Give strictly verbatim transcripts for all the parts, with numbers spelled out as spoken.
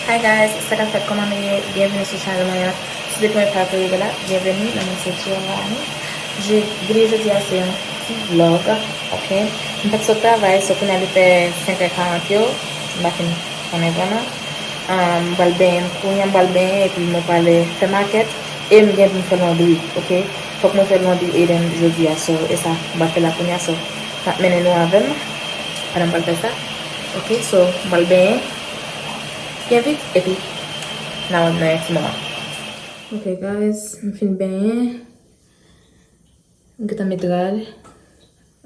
Hi guys, sa k ap fèt, kòman nou ye? Byenveni sou chanèl mwen an. Si se premye fwa ke w rive la, byenveni, non mwen se Giovanni. Je, videyo jodi a se yon ti vlog, ok? M t ap sot travay, so kounye a li fè senk è karant yo, m pa fin konnen vrèman. Um, m pral benyen, kounye a m pral benyen, epi mwen prale fè makèt, e m gen pou m fè londri, ok? Fòk mwen fè londri Eden jodi a, so, e sa, m pral fè la kounye a, so, n ap mennen nou avè m, pandan m pral fè sa, ok? So, m pral benyen. Byen vit, epi n a wè m nan yon ti moman. Ok, guys, m fin benyen. M gentan met rad.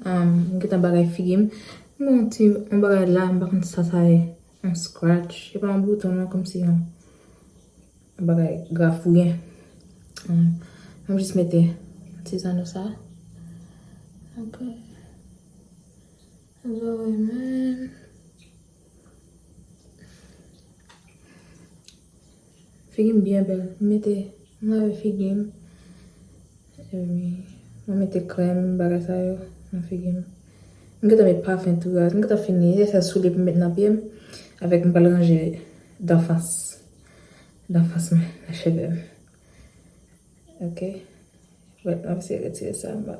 Um, m gentan bagay figi m. M gen yon ti, yon bagay la, m pa konn sa sa ye. Yon scratch. E pa yon bouton, non, kòmsi yon, yon bagay grafouyen. Um, m jis mete ti zanno sa. Ok. Zòrèy menm. Figi m byen bèl. M mete, m lave figi m. Epi, mwen mete krèm, bagay sa yo nan figi m. M gentan met pafen tou, guys. M gentan fini. Rete sèl soulye pou m met nan pye m. Avèk m pral ranje danfans. Danfans mwen, nan cheve m. Ok. Wait, m ap eseye retire sa anba.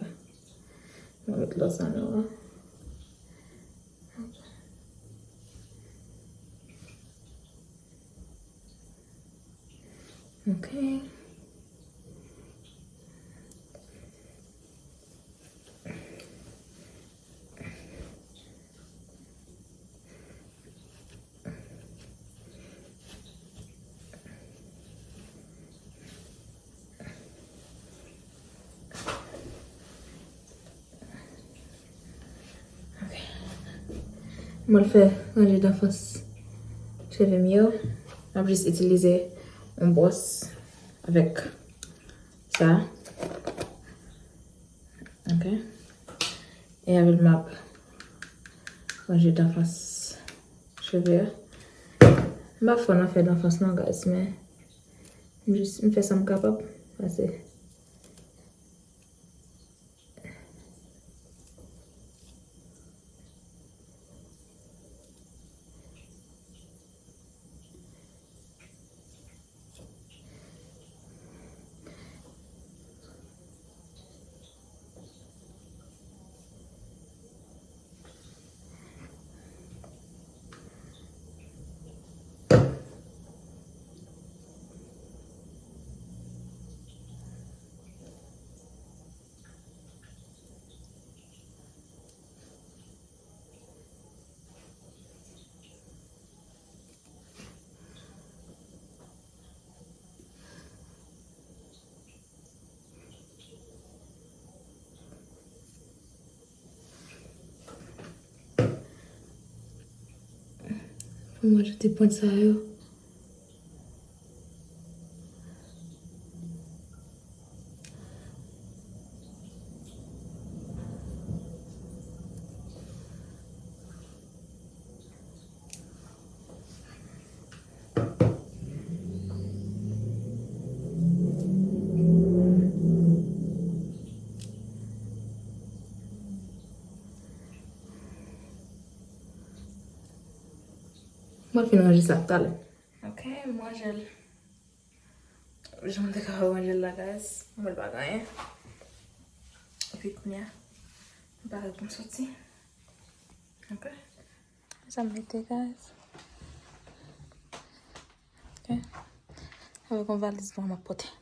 Mwen met lòt zanno an. Ok. Ok. Mwen fè ranje danfans cheve m yo. M ap jis itilize yon bwòs avèk sa. Ok. E avè l m ap ranje danfans cheve a. M pa fò nan fè danfans non, guys, men m jis, m fè sa m kapab. Pase. Pou mwen, tout ti pwent sa yo. Mwen fin ranje sa talè. Ok, m ranje l. Jan m te ka ranje l la, guys. Mwen pa gen anyen. Epi kounye a, m pare pou m soti. Ok. Sa m mete, guys. Ok. Avèk yon valiz nwa m ap pote.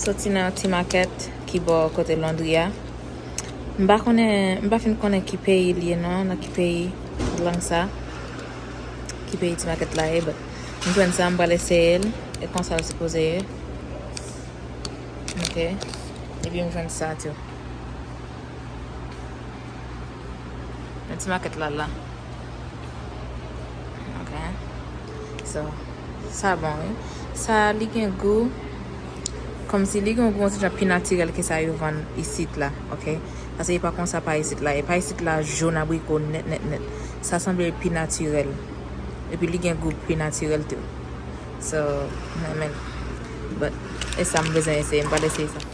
Soti nan yon ti makèt ki bò kote Londri a. M pa konnen, m pa fin konnen ki peyi l ye non, nan ki peyi lang sa. Ki peyi ti makèt la ye, but m jwenn sa, m pral eseye l. E konsa l sipoze ye. Ok. Epi m jwenn sa tou. Nan ti makèt la la. Ok. So, sa bon, wi. Sa, li gen gou. Kòmsi li gen gou, yon ti jan pi natirèl ke sa yo vann isit la, ok? Paske e pa konsa pa isit la. E pa isit la, jòn abriko nèt, nèt, nèt. Sa sanble pi natirèl. Epi li gen gou pi natirèl tou. So, m renmen l. But, e sa m bezwen eseye. M pral eseye sa.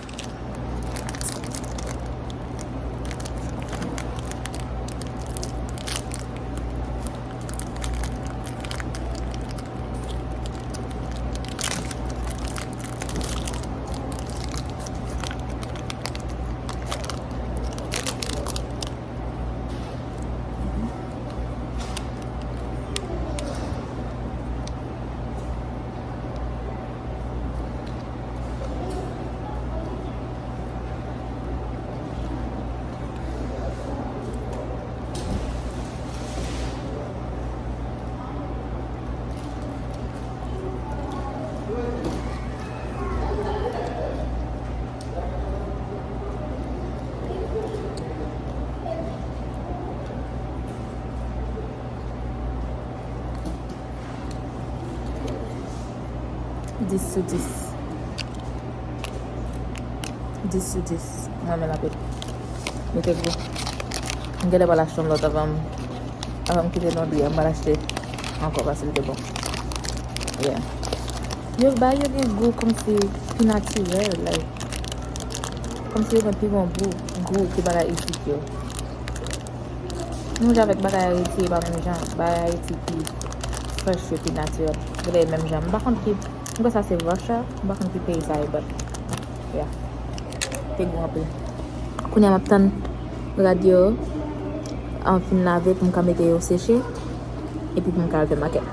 Dis sou dis. Dis sou dis. Mwen renmen l anpil. Li te gou. M genlè pral achte yon lòt avan m, avan m kite Londri a. M pral achte ankò paske li te bon. Yeah. Yo bay yo gen gou kòmsi pi natirèl, like, kòmsi yo gen pi bon gou, gou ke bagay isit yo. Nou menm jan avèk bagay Ayiti, e pa menm jan. Bagay Ayiti pi fresh, yo pi natirèl. Genlè menm jan. M pa konn ki, m kwè sa se Russia, m pa konn ki peyi sa ye, but, yeah. Te gou anpil. Kounye a m ap tann rad yo, an, fin lave pou m ka mete yo seche, epi pou m ka al fè makèt.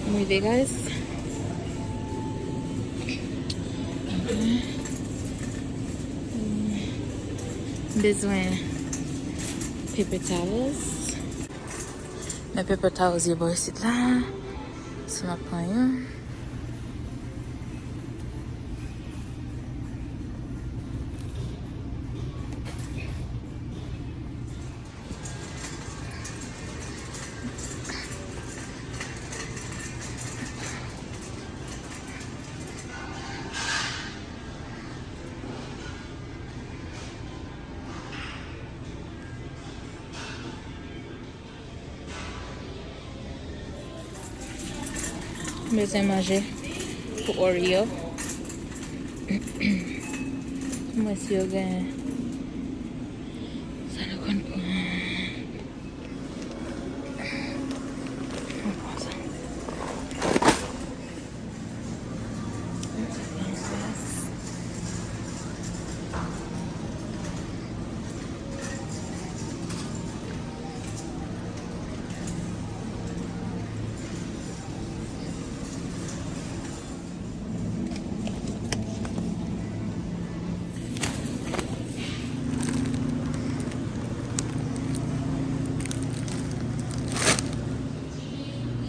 M rive, guys. M bezwen paper towels. Men paper towels yo bò isit la. So m ap pran youn. Bezwen manje pou Oreo. Mwen si yo gen sa nou konn pran. Mwen pran sa.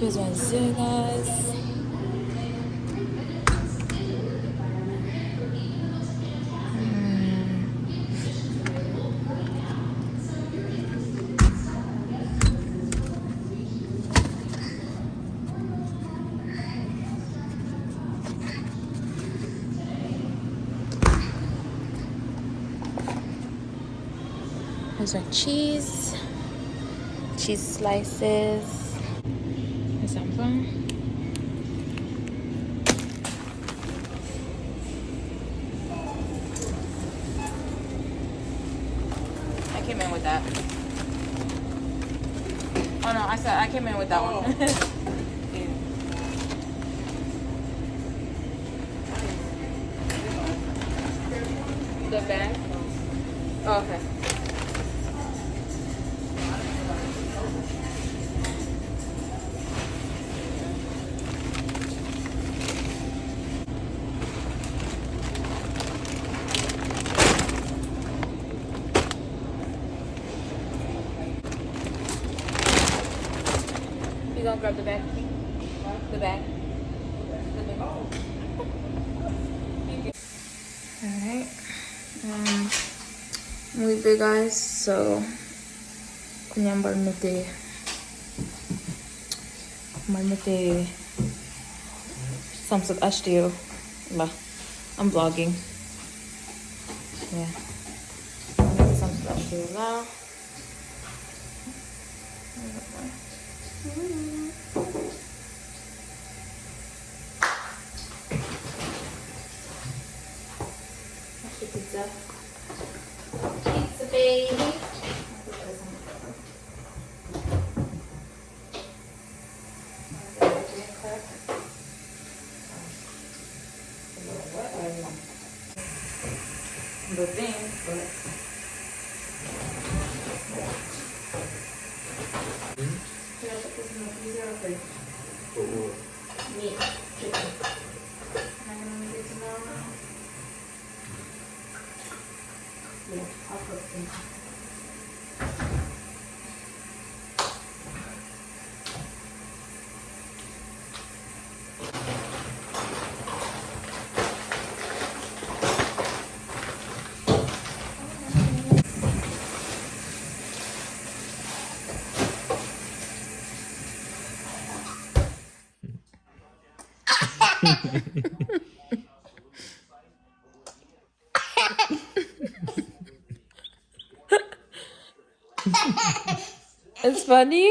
Bezwen ze, guys. Hmm. Bezwen cheese. Cheese slices. Sa m pran. I came in with that. Oh no, I said I came in with that one. Yeah. The bag? Oh, okay. You gonna grab the bag for me? The bag? The bag. Alright. Um, m rive, guys, so kounye a m pral mete, m pral mete sa m sot achte yo la. I'm vlogging. Yeah. M pral mete sa m sot achte yo la. Achte pizza. Pizza, baby. The thing, but. Can I put this in the freezer or fridge? For what? Meat, chicken. Am I gonna make it tomorrow? Yeah, I'll cook some. It's funny.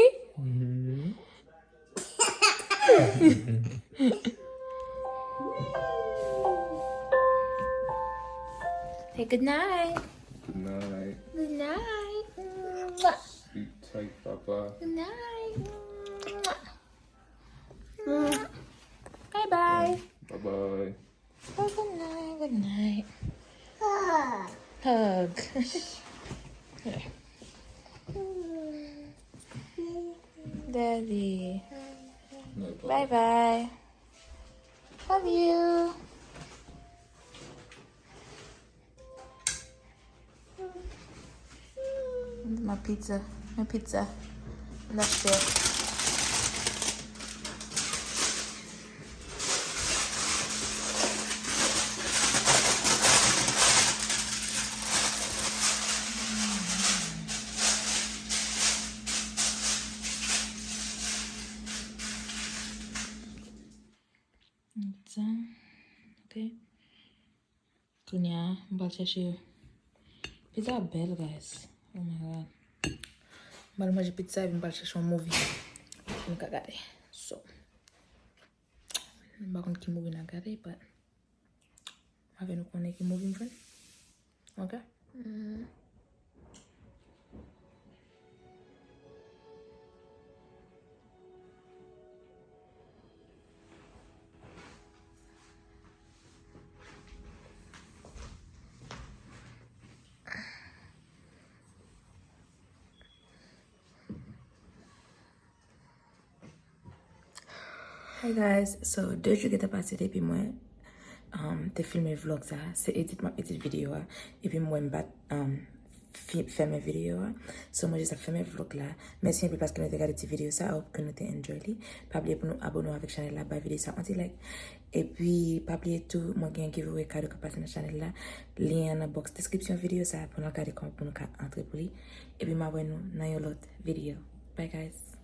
Say good night. Good night. Good night. Mwah. Sleep tight, papa. Good night. Mwah. Mwah. Bye bye. Bye bye. Oh, good night, good night. Hug. Daddy. Bye bye. Love you. My pizza. My pizza. That's it. Pizza. Ok. Kounye a, m pral chèche. Pizza bèl, guys. Oh my God. M pral manje pizza epi m pral chèche yon movie pou nou ka gade. So, m pa konn ki movie n ap gade, but m ap fè nou konnen ki movie m jwenn. Ok? Mhm. Hey guys, so de jou gentan pase depi mwen um, te filme vlog sa, se edit m ap edit videyo a, epi m wè m pa t um, fi- fèmen videyo a. So mwen jis ap fèmen vlog la. Mèsi anpil paske nou te gade ti videyo sa, I hope ke nou te enjoy li. Pa bliye pou nou abone avèk chanèl la, bay videyo sa yon ti like. Epi pa bliye tou, mwen gen giveaway kado k ap pase nan chanèl la. Lyen an nan box description videyo sa pou nou gade kòman pou nou ka antre pou li. Epi m ap wè nou nan yon lòt videyo. Bye guys.